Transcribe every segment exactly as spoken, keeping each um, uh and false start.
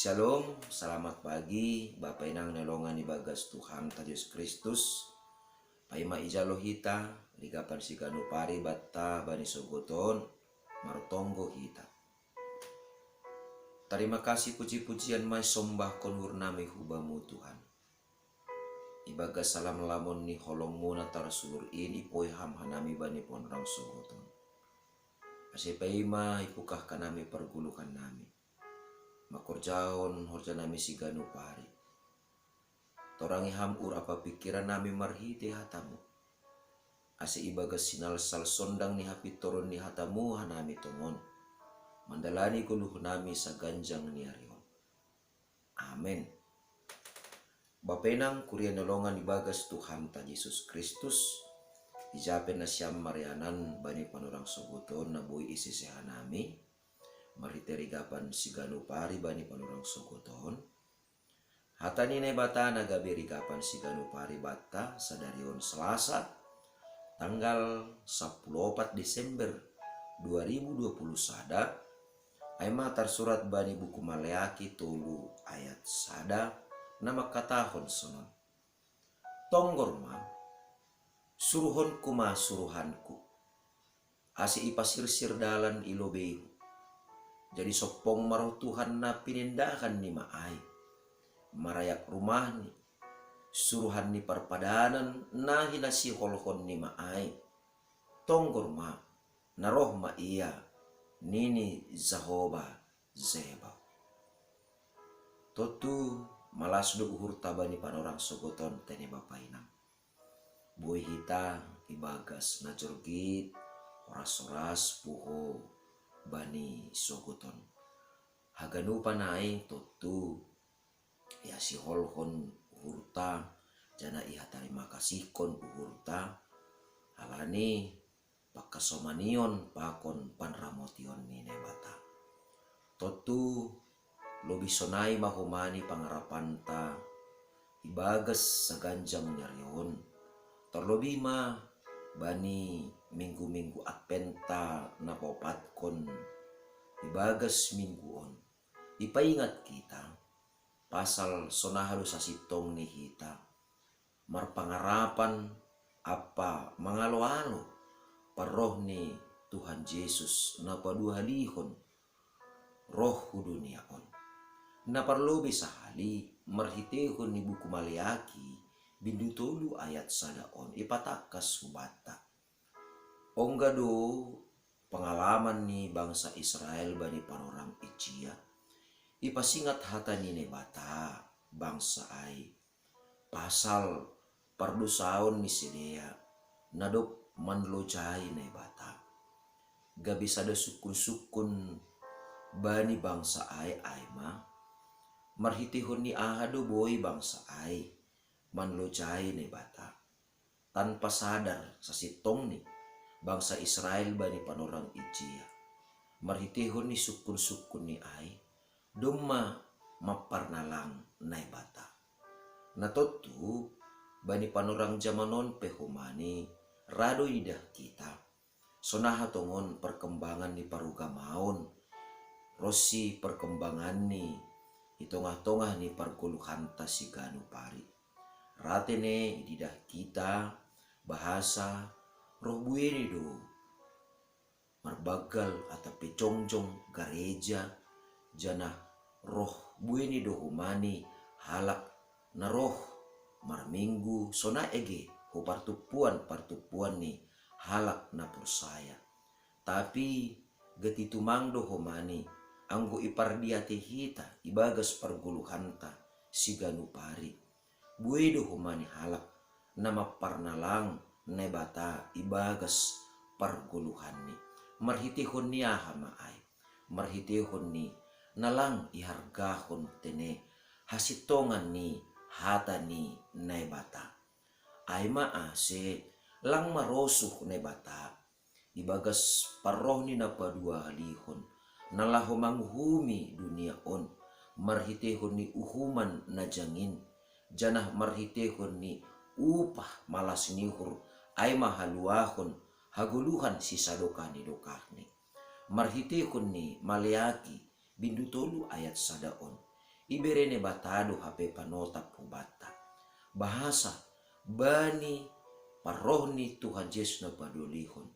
Shalom, selamat pagi Bapa Inang na longan ibagas Tuhanta Jesus Kristus. Paima ijalo hita rigapan siganup ari batta bani sogot on. Martonggo hita. Tarima kasih, puji-pujian ma i sombahkon uhurnami hu Bamu Tuhan. Ibagas salam lamon ni holongMu na tarsulur i, ipoi Ham hanami bani panorang sogot on. Ase paima ipukah hanami pargoluhannami, mangkorjahon horjanami siganup ari. Torangi Ham uhur pakirannami marhite hataMu, ase ibagas sinalsal sondang ni hapintoron ni hataMu hanami tongon mandalani goluhnami saganjang ni ari on. Amen. Bapa Inang, kuria na longan ibagas Tuhanta Jesus Kristus, ija pe nasiam marianan bani panorang sogot on na boi isese hanami marhite rigapan siganup ari bani panorang sogot on. Hata ni Naibata na gabe rigapan siganup ari batta sadari on Selasa, tanggal sampulu opat Desember dua ribu dua puluh sada, ai ma tarsurat bani buku Maleaki tolu ayat sada, na mangkatahon sonon: Tonggor ma, suruhonku ma suruhanku, ase ipasirsir dalan i lobeihu. Jadi sompong ma roh Tuhan na pinendahan ni ma ai, marayak rumahni, suruhan ni parpadanan na hinasiholhon ni ma ai. Tonggor ma, na roh ma ia, nini Jahowa Zebaot. Tontu malas do uhurta bani panorang sogot on, tene Bapa Inang. Boi hita ibagas na jorgit, horas-horas puho bani sogot on. Haganupan nai tontu ihasiholhon uhurta, janah ihatarima kasihkon uhurta, halani pangkasomanion pakon panramotion ni Naibata. Tontu lobih sonai ma homa ni pangarapanta ibagas saganjang ni ari on, terlobih ma bani minggu-minggu Adventa na paopatkon ibagas minggu on. Ipaingat hita pasal sonaha do sasintong ni hita marpangarapan ampa mangalo-alo parroh ni Tuhan Jesus na paduahalihon roh hu dunia on. Na parlobei sahali marhiteihon ni buku Maleaki bindu tolu ayat sada on ipatangkas hubanta. Ongga do pangalaman ni bangsa Israel bani panorang ijia, ipasingat hata ni Naibata bangsa ai pasal pardosaon ni sidea na dob manlojai Naibata. Gabe sada sungkun-sungkun bani bangsa ai, ai ma, marhiteihon ni aha do boi bangsa ai manlojai Naibata. Tanpa sadar sasintongni bangsa Israel bani panorang ijia, marhiteihon ni sungkun-sungkunni ai, domma mamparnalang Naibata. Na tontu bani panorang jaman on pe homa ni ra do iidah hita sonaha tongon perkembangan ni parugamaon ronsi perkembanganni i tongah-tongah ni pargoluhanta siganup ari. Ra tene iidah hita bahasa roh bueni do marbanggal atap pe jongjong gareja, janah roh bueni do homa ni halak na roh marminggu sonai age hu partumpuan-partumpuan ni halak na porsaya. Tapi gati tumang do homa ni anggo ipardiatei hita ibagas pargoluhanta siganup ari. Buei do homa ni halak na mamparnalang Naibata ibagas pargoluhanni. Marhiteihon ni aha ma ai? Marhiteihon ni na lang ihargahon tene hasintongan ni hata ni Naibata. Ai ma ase lang marosuh Naibata ibagas parroh ni na paduahalihon, na laho manguhumi dunia on marhiteihon ni uhuman na jangin, janah marhiteihon ni upah malas ni uhur, ai ma haluahon hagoluhan sisadokah ni dokahni. Marhiteihon ni Maleaki bindu tolu ayat sada on, ibere Naibata do hape panotap hubanta. Bahasa bani parroh ni Tuhan Jesus na padualihon,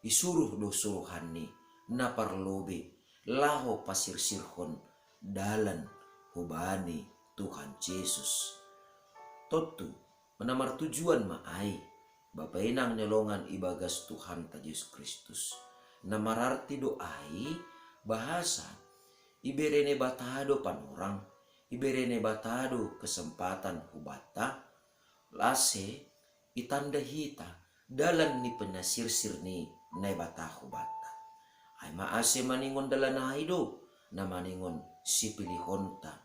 isuruh do suruhanni na parlobei laho pasirsirhon dalan hubani Tuhan Jesus. Tontu na martujuan ma ai, Bapa inang ni longan ibagas Tuhanta Jesus Kristus. Na mararti do ai bahasa ibere Naibata do panorang, ibere Naibata do kesempatan hubanta, ase itanda hita dalan ni pinasirsir ni Naibata hubanta. Ai ma ase maningon dalan ai do na maningon sipilihonta.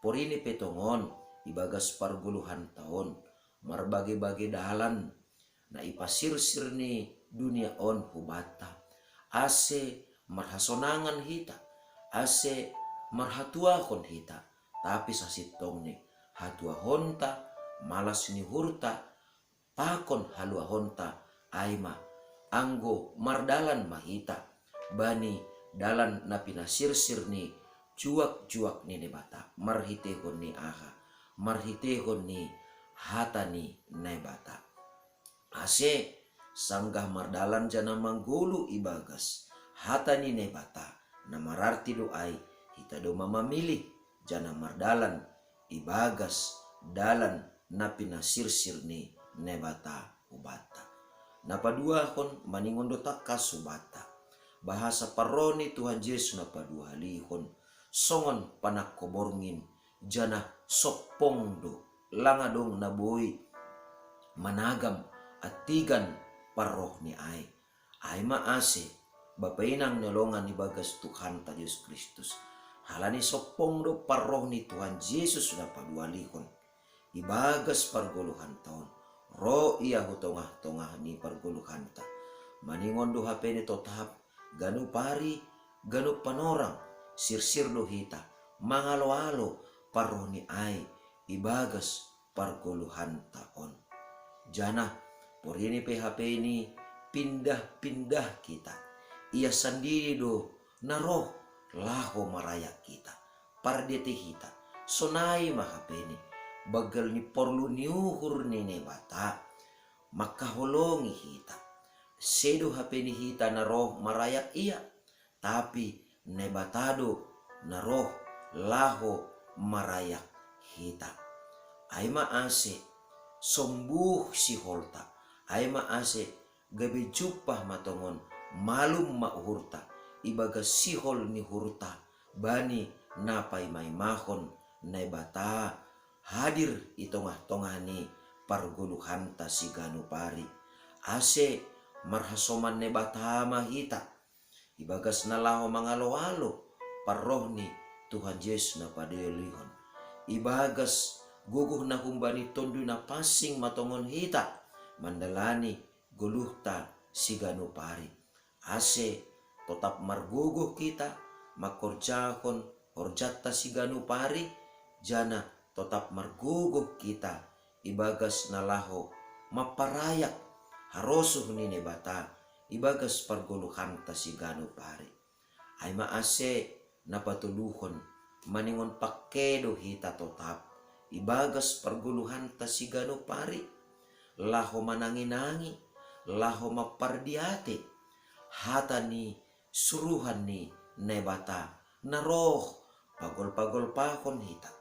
Porini pe tongon ibagas pargoluhanta on, marbage-bage dalan na ipasirsir ni dunia on hubanta, ase marhasonangan hita, ase marhatuahon hita, tapi sasintongni hatuahonta, malas ni uhurta, pakon haluahonta, ai ma anggo mardalan ma hita bani dalan na pinasirsir ni juak-juak ni Naibata, marhitehon ni aha? Marhitehon ni hata ni Naibata. Ase sanggah mardalan janah manggoluh ibagas hata ni Naibata, na mararti do ai hita domma mamilih janah mardalan ibagas dalan na pinasirsir ni Naibata hubanta. Na paduahon, maningon do tangkas hubanta bahasa parroh ni Tuhan Jesus na paduahalihon, songon panangko borngin, janah sompong do, lang adong na boi managam antigan parrohni ai. Ai ma ase, Bapa inang ni longan ibagas Tuhanta Jesus Kristus, halani sompong do parroh ni Tuhan Jesus na paduahalihon ibagas pargoluhanta on, ro ia hu tongah-tongah ni pargoluhanta. Maningon do hape ni totap, ganup ari, ganup panorang, sirsir do hita mangalo-alo parrohni ai ibagas pargoluhanta on. Janah porini pe hape ni pindah-pindah hita, ia sandiri do na roh laho marayak hita. Pardiate hita, sonai ma hape ni, banggal ni porlu ni uhur ni Naibata mangkaholongi hita. Sedo hape ni hita na roh marayak ia, tapi Naibata do na roh laho marayak hita. Ai ma ase sombuh siholta, ai ma ase gabe jumpah ma tongon, malum ma uhurta ibagas sihol ni uhurta bani na paima-imahon Naibata hadir i tongah-tongah ni pargoluhanta siganup ari. Ase marhasoman Naibata ma hita ibagas na laho mangalo-alo parroh ni Tuhan Jesus na paduahalihon. Ibagas gogoh na humbani Tonduy Napansing ma tongon hita mandalani goluhta siganup ari. Ase totap margogoh hita mangkorjahon horjanta siganup ari, janah totap margogoh hita ibagas na laho mamparayak harosuh ni Naibata ibagas pargoluhanta siganup ari. Ai ma ase na patoluhon, maningon pangke do hita totap ibagas pargoluhanta siganup ari, laho manangi-nangi, laho mampardiate hata ni suruhan ni Naibata na roh pagol-pagolpahon hita,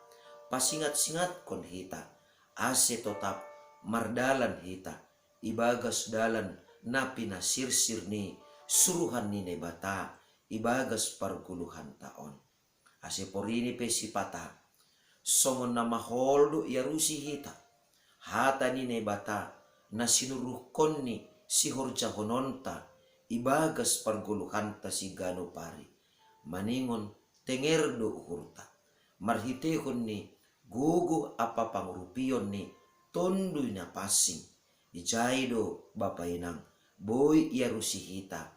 pasingat-singatkon hita, ase totap mardalan hita ibagas dalan na pinasirsir ni suruhan ni Naibata ibagas pargoluhanta on. Ase porini pe sipata, songon na mahol do iarusi hita hata ni Naibata na sinuruhkonni sihorjahononta ibagas pargoluhanta siganup ari. Maningon tenger do uhurta marhiteihon ni gogoh ampa pangurupion ni Tonduy Napansing. Ijai do, Bapa inang, boi iarusi hita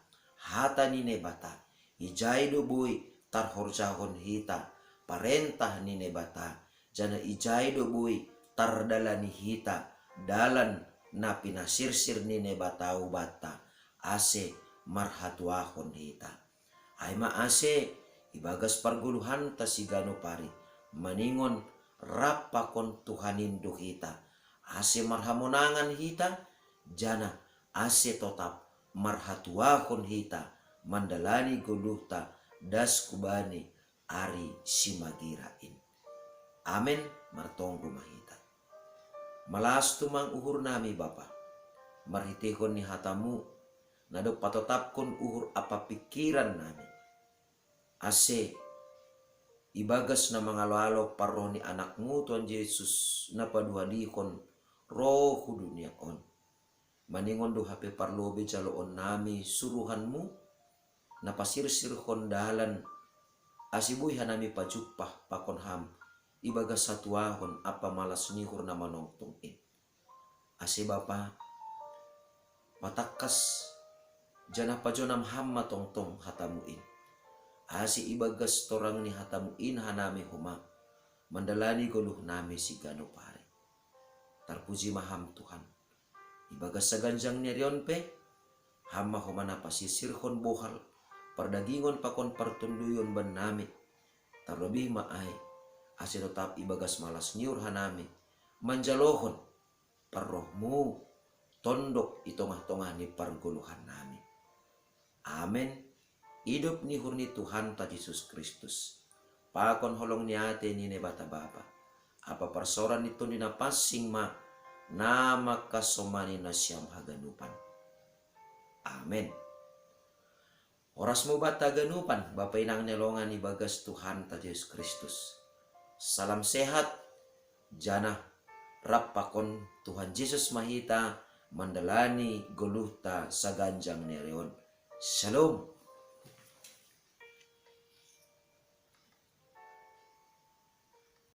hata ni Naibata, ijai do boi tarhorjahon hita parentah ni Naibata, janah ijai do boi tardalani hita dalan na pinasirsir ni Naibata hubanta, ase marhatuahon hita. Ai ma ase ibagas pargoluhanta siganup ari, maningon rap pakon Tuhan in do hita, ase marhamonangan hita, janah ase totap marhatuahon hita mandalani goluhta das hubani ari simagira in. Amen. Martonggo ma hita. Malas tumang uhur nami Bapa, marhiteihon ni hatamu, na dob patotapkon uhur ampa pingkiran nami, ase ibagas na mangaloalo parroh ni anakmu Tuhan Jesus na paduahlihon roh hu dunia on, maningon do hape parlobei jaloon nami suruhanmu, na pasirsirhon dalan, ase boi hanami pajumpah pakon ham ibagas hatuahon ampa malas ni uhur na manongtong in. Ase Bapa, patangkas janah pajonam ham ma tongtong hatamu in, ase ibagas torang ni hatamu in hanami homa mandalani goluh nami siganup ari. Tarpuji ma ham Tuhan. Ibagas saganjang ni ari on pe, ham ma homa na pasirsirhon bohal pardagingon pakon partonduyon bannami. Tarlobih ma ai, ase totap ibagas malas ni uhur hanami manjalohon parrohmu tondok i tongah-tongah ni pargoluhan nami. Amen. Idop ni uhur ni Tuhanta Jesus Kristus, pakon holong ni atei ni Naibata Bapa, ampa parsaoran ni Tondi Napansing ma, na mangkasomani nasiam haganupan. Amen. Horas ma banta haganupan, Bapa inang ni longan ibagas Tuhanta Jesus Kristus. Salam sehat, janah rap pakon Tuhan Jesus ma hita mandalani goluhta saganjang ni ari on. Shalom.